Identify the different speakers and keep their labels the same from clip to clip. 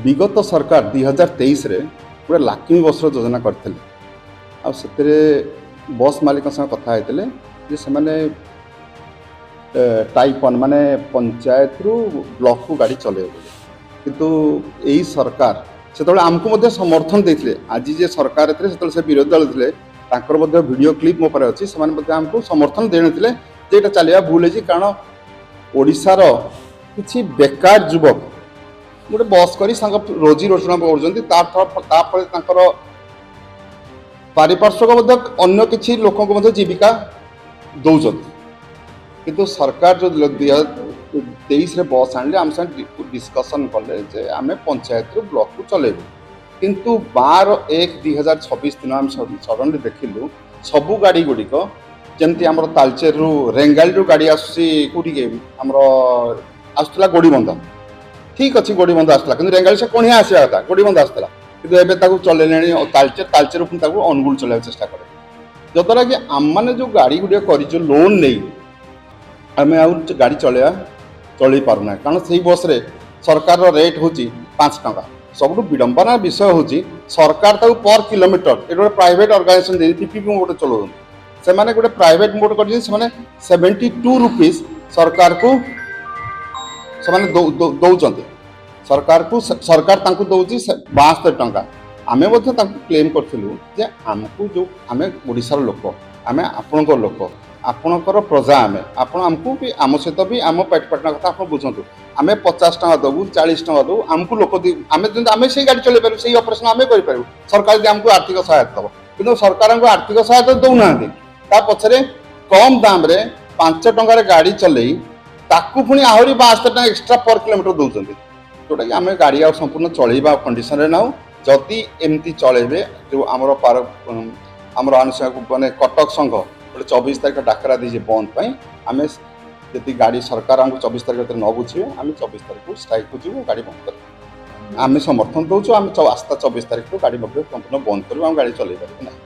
Speaker 1: ବିଗତ ସରକାର 2023ରେ ଗୋଟେ ଲକ୍ଷ୍ମୀ ବସ୍ର ଯୋଜନା କରିଥିଲେ। ଆଉ ସେଥିରେ ବସ୍ ମାଲିକଙ୍କ ସାଙ୍ଗେ କଥା ହେଇଥିଲେ ଯେ ସେମାନେ ଟାଇପ୍ 1, ମାନେ ପଞ୍ଚାୟତରୁ ବ୍ଲକକୁ ଗାଡ଼ି ଚଲେଇବେ ବୋଲି। କିନ୍ତୁ ଏଇ ସରକାର ସେତେବେଳେ ଆମକୁ ମଧ୍ୟ ସମର୍ଥନ ଦେଇଥିଲେ। ଆଜି ଯେ ସରକାର ଥିଲେ, ସେତେବେଳେ ସେ ବିରୋଧୀ ଦଳ ଥିଲେ। ତାଙ୍କର ମଧ୍ୟ ଭିଡ଼ିଓ କ୍ଲିପ୍ ମୋ ପାଖରେ ଅଛି। ସେମାନେ ମଧ୍ୟ ଆମକୁ ସମର୍ଥନ ଦେଇନଥିଲେ ଯେ ଏଇଟା ଚାଲିବା ଭୁଲ ହେଇଛି, କାରଣ ଓଡ଼ିଶାର କିଛି ବେକାର ଯୁବକ ଗୋଟେ ବସ୍ କରି ତାଙ୍କ ରୋଜି ରୋଜଗାର କରୁଛନ୍ତି। ତାପରେ ତାଙ୍କର ପାରିପାର୍ଶ୍ୱିକ ମଧ୍ୟ ଅନ୍ୟ କିଛି ଲୋକଙ୍କୁ ମଧ୍ୟ ଜୀବିକା ଦେଉଛନ୍ତି। କିନ୍ତୁ ସରକାର ଯେଉଁ 2023ରେ ବସ୍ ଆଣିଲେ, ଆମ ସାଙ୍ଗେ ଡିସ୍କସନ୍ କଲେ ଯେ ଆମେ ପଞ୍ଚାୟତରୁ ବ୍ଲକକୁ ଚଲେଇବୁ। କିନ୍ତୁ 12/1/2026 ଦିନ ଆମେ ସଡନଲି ଦେଖିଲୁ, ସବୁ ଗାଡ଼ି ଗୁଡ଼ିକ, ଯେମିତି ଆମର ତାଲଚେରରୁ, ରେଙ୍ଗାଲିରୁ ଗାଡ଼ି ଆସୁଛି କେଉଁଠିକି? ଆମର ଆସୁଥିଲା ଗୋଡ଼ିବନ୍ଧ। ଠିକ୍ ଅଛି, ଗୋଡ଼ିବନ୍ଧ ଆସୁଥିଲା, କିନ୍ତୁ ରେଙ୍ଗାଲି ସେ କଣିଆ ଆସିବା କଥା, ଗୋଡ଼ିବନ୍ଧ ଆସୁଥିଲା। କିନ୍ତୁ ଏବେ ତାକୁ ଚଲେଇଲେଣି ତାଲଚେର, ତାଲଚେର ପୁଣି ତାକୁ ଅନୁଗୁଳ ଚଲେଇବାକୁ ଚେଷ୍ଟା କରେ, ଯଦ୍ୱାରା କି ଆମମାନେ ଯେଉଁ ଗାଡ଼ି ଗୁଡ଼ିକ କରିଛୁ ଲୋନ୍ ନେଇ, ଆମେ ଆଉ ଗାଡ଼ି ଚଳେଇ ପାରୁନା। କାରଣ ସେଇ ବସ୍ରେ ସରକାରର ରେଟ୍ ହେଉଛି 5 ଟଙ୍କା। ସବୁଠୁ ବିଡ଼ମ୍ବନା ବିଷୟ ହେଉଛି, ସରକାର ତାକୁ ପର୍ କିଲୋମିଟର, ଏଠି ଗୋଟେ ପ୍ରାଇଭେଟ୍ ଅର୍ଗାନାଇଜେସନ୍ ଦେଇ ପିପିପି ମୋଡ଼ ଚଲାଉଛନ୍ତି। ସେମାନେ ଗୋଟେ ପ୍ରାଇଭେଟ୍ ମୋଡ଼ କରିଛନ୍ତି। ସେମାନେ 72 ରୁପିଜ୍ ସରକାରକୁ ସେମାନେ ଦଉଛନ୍ତି। ସରକାରକୁ, ସରକାର ତାଙ୍କୁ ଦଉଛି 72 ଟଙ୍କା। ଆମେ ମଧ୍ୟ ତାଙ୍କୁ କ୍ଲେମ୍ କରିଥିଲୁ ଯେ ଆମକୁ ଯେଉଁ, ଆମେ ଓଡ଼ିଶାର ଲୋକ, ଆମେ ଆପଣଙ୍କ ଲୋକ, ଆପଣଙ୍କର ପ୍ରଜା ଆମେ, ଆପଣ ଆମକୁ ବି, ଆମ ସହିତ ବି, ଆମ ପେଟ ପାଟଣା କଥା ଆପଣ ବୁଝନ୍ତୁ। ଆମେ 50 ଟଙ୍କା ଦେବୁ, 40 ଟଙ୍କା ଦେବୁ, ଆମକୁ ଲୋକ ଆମେ ଯେମିତି ଆମେ ସେଇ ଗାଡ଼ି ଚଲେଇ ପାରିବୁ, ସେଇ ଅପରେସନ୍ ଆମେ କରିପାରିବୁ, ସରକାର ଯଦି ଆମକୁ ଆର୍ଥିକ ସହାୟତା ଦେବ। କିନ୍ତୁ ସରକାରଙ୍କୁ ଆର୍ଥିକ ସହାୟତା ଦେଉନାହାନ୍ତି। ତା ପଛରେ କମ୍ ଦାମରେ 5 ଟଙ୍କାରେ ଗାଡ଼ି ଚଲେଇ ତାକୁ ପୁଣି ଆହୁରି 72 ଟଙ୍କା ଏକ୍ସଟ୍ରା ପର୍ କିଲୋମିଟର ଦେଉଛନ୍ତି, ଯେଉଁଟାକି ଆମେ ଗାଡ଼ି ଆଉ ସମ୍ପୂର୍ଣ୍ଣ ଚଳେଇବା କଣ୍ଡିସନରେ ନାହୁଁ। ଯଦି ଏମିତି ଚଳେଇବେ, ଯେଉଁ ଆମର ପାର ଆମର ଆନୁଷଙ୍ଗିକ, ମାନେ କଟକ ସଂଘ ଗୋଟେ 24 ତାରିଖ ଡାକରା ଦେଇଛି ବନ୍ଦ ପାଇଁ। ଆମେ ଯଦି ଗାଡ଼ି ସରକାର ଆମକୁ 24 ତାରିଖ ଭିତରେ ନ ବୁଝିବେ, ଆମେ 24 ତାରିଖକୁ ଷ୍ଟ୍ରାଇକ୍କୁ ଯିବୁ, ଗାଡ଼ି ବନ୍ଦ କରିବୁ। ଆମେ ସମର୍ଥନ ଦେଉଛୁ। ଆମେ ଆସ୍ଥା 24 ତାରିଖରୁ ଗାଡ଼ି ମଧ୍ୟ ସମ୍ପୂର୍ଣ୍ଣ ବନ୍ଦ କରିବୁ, ଆମେ ଗାଡ଼ି ଚଲେଇ ପାରିବୁ ନାହିଁ।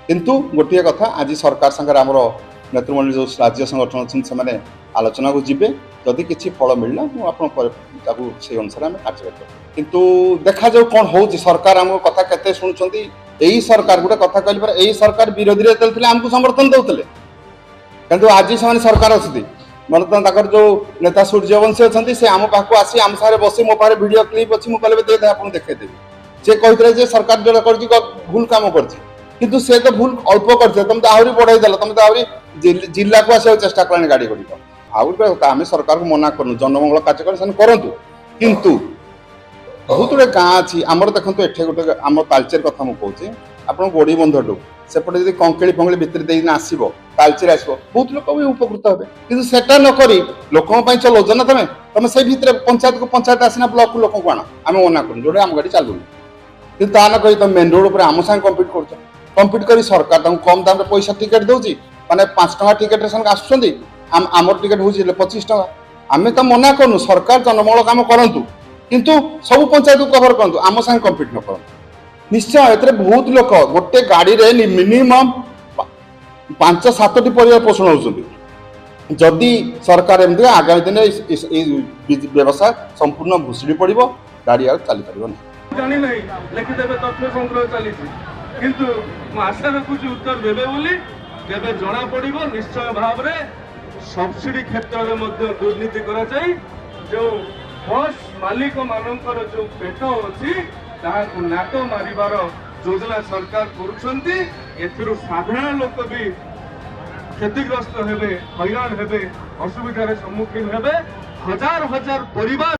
Speaker 1: କିନ୍ତୁ ଗୋଟିଏ କଥା, ଆଜି ସରକାର ସାଙ୍ଗରେ ଆମର ନେତୃମଣ୍ଡଳୀ, ଯେଉଁ ରାଜ୍ୟ ସଂଗଠନ ଅଛନ୍ତି, ସେମାନେ ଆଲୋଚନାକୁ ଯିବେ। ଯଦି କିଛି ଫଳ ମିଳିଲା, ମୁଁ ଆପଣ ପରେ ତାକୁ ସେଇ ଅନୁସାରେ ଆମେ କାର୍ଯ୍ୟକାରୀ କରିବୁ। କିନ୍ତୁ ଦେଖାଯାଉ କ'ଣ ହେଉଛି, ସରକାର ଆମ କଥା କେତେ ଶୁଣୁଛନ୍ତି। ଏଇ ସରକାର, ଗୋଟେ କଥା କହିଲି ପରେ, ଏଇ ସରକାର ବିରୋଧୀରେ ଯେତେବେଳେ ଥିଲେ, ଆମକୁ ସମର୍ଥନ ଦେଉଥିଲେ। କିନ୍ତୁ ଆଜି ସେମାନେ ସରକାର ଅଛନ୍ତି। ବର୍ତ୍ତମାନ ତାଙ୍କର ଯୋଉ ନେତା ସୂର୍ଯ୍ୟବଂଶୀ ଅଛନ୍ତି, ସେ ଆମ ପାଖକୁ ଆସି ଆମ ସାଙ୍ଗରେ ବସି, ମୋ ପାଖରେ ଭିଡ଼ିଓ କ୍ଲିପ୍ ଅଛି, ମୁଁ କହିଲେ ଦେ ଆପଣଙ୍କୁ ଦେଖେଇଦେବି, ସେ କହିଥିଲେ ଯେ ସରକାର ଯୋଉଟା କରିଛି ଭୁଲ କାମ କରିଛି। କିନ୍ତୁ ସେ ତ ଭୁଲ ଅଳ୍ପ କରିଥିଲେ, ତମେ ତ ଆହୁରି ବଢେଇ ଦେଲ। ତମେ ତ ଆହୁରି ଜିଲ୍ଲାକୁ ଆସିବାକୁ ଚେଷ୍ଟା କଲାଣି ଗାଡ଼ି ଗୁଡ଼ିକ। ଆଉ ଗୋଟେ କଥା, ଆମେ ସରକାରକୁ ମନା କରୁନୁ, ଜନମଙ୍ଗଳ କାର୍ଯ୍ୟକ୍ରମ ସେମାନେ କରନ୍ତୁ। କିନ୍ତୁ ବହୁତ ଗୁଡ଼େ ଗାଁ ଅଛି ଆମର। ଦେଖନ୍ତୁ, ଏଠି ଗୋଟେ ଆମ ତାଲଚେର କଥା ମୁଁ କହୁଛି। ଆପଣ ଗୋଡ଼ିବନ୍ଧଠୁ ସେପଟେ ଯଦି କଙ୍କେଳି ଫଙ୍କେଳି ଭିତରେ ଦେଇକିନା ଆସିବ, ତାଲଚେର ଆସିବ, ବହୁତ ଲୋକ ବି ଉପକୃତ ହେବେ। କିନ୍ତୁ ସେଟା ନ କରି ଲୋକଙ୍କ ପାଇଁ ଚଲଉଛ ନା ତମେ? ତମେ ସେଇ ଭିତରେ ପଞ୍ଚାୟତକୁ ପଞ୍ଚାୟତ ଆସିନା, ବ୍ଲକକୁ ଲୋକଙ୍କୁ ଆଣ, ଆମେ ମନା କରୁନୁ, ଯୋଉଟା ଆମ ଗାଡ଼ି ଚାଲୁନି। କିନ୍ତୁ ତା ନ କରି ତମେ ମେନ୍ ରୋଡ ଉପରେ ଆମ ସାଙ୍ଗେ କମ୍ପିଟ୍ କରୁଛ। କମ୍ପିଟ୍ କରି ସରକାର ତାଙ୍କୁ କମ୍ ଦାମରେ ପଇସା ଟିକେଟ୍ ଦଉଛି, ମାନେ 5 ଟଙ୍କା ଟିକେଟ୍ରେ ସେମାନେ ଆସୁଛନ୍ତି। ଆମର ଟିକେଟ୍ ହେଉଛି ହେଲେ 25 ଟଙ୍କା। ଆମେ ତ ମନା କରୁନୁ, ସରକାର ଜନମଙ୍ଗଳ କାମ କରନ୍ତୁ, କିନ୍ତୁ ସବୁ ପଞ୍ଚାୟତକୁ କଭର କରନ୍ତୁ, ଆମ ସାଙ୍ଗେ କମ୍ପିଟ୍ ନ କରନ୍ତୁ। ନିଶ୍ଚୟ ଏଥିରେ ବହୁତ ଲୋକ, ଗୋଟେ ଗାଡ଼ିରେ ମିନିମମ୍ ପାଞ୍ଚ ସାତଟି ପରିବାର ପୋଷଣ ହେଉଛନ୍ତି। ଯଦି ସରକାର ଏମିତି, ଆଗାମୀ ଦିନରେ ଏଇ ବ୍ୟବସାୟ ସମ୍ପୂର୍ଣ୍ଣ ଭୁଷୁଡ଼ି ପଡ଼ିବ, ଗାଡ଼ି ଆଉ ଚାଲିପାରିବ ନାହିଁ।
Speaker 2: ଜାଣିନାହିଁ, ଲେଖିଦେବେ ତଥ୍ୟ ସଂଗ୍ରହ ଚାଲିଛି। କିନ୍ତୁ ମୁଁ ଆଶା ରଖୁଛି ଉତ୍ତର ଦେବେ ବୋଲି। ଯେବେ ଜଣା ପଡ଼ିବ, ନିଶ୍ଚୟ ଭାବରେ ସବସିଡି କ୍ଷେତ୍ରରେ ମଧ୍ୟ ଦୁର୍ନୀତି କରାଯାଇ ଯେଉଁ ବସ୍ ମାଲିକ ମାନଙ୍କର ଯୋଉ ପେଟ ଅଛି, ତାହାକୁ ନାତ ମାରିବାର ଯୋଜନା ସରକାର କରୁଛନ୍ତି। ଏଥିରୁ ସାଧାରଣ ଲୋକ ବି କ୍ଷତିଗ୍ରସ୍ତ ହେବେ, ହଇରାଣ ହେବେ, ଅସୁବିଧାରେ ସମ୍ମୁଖୀନ ହେବେ, ହଜାର ହଜାର ପରିବାର।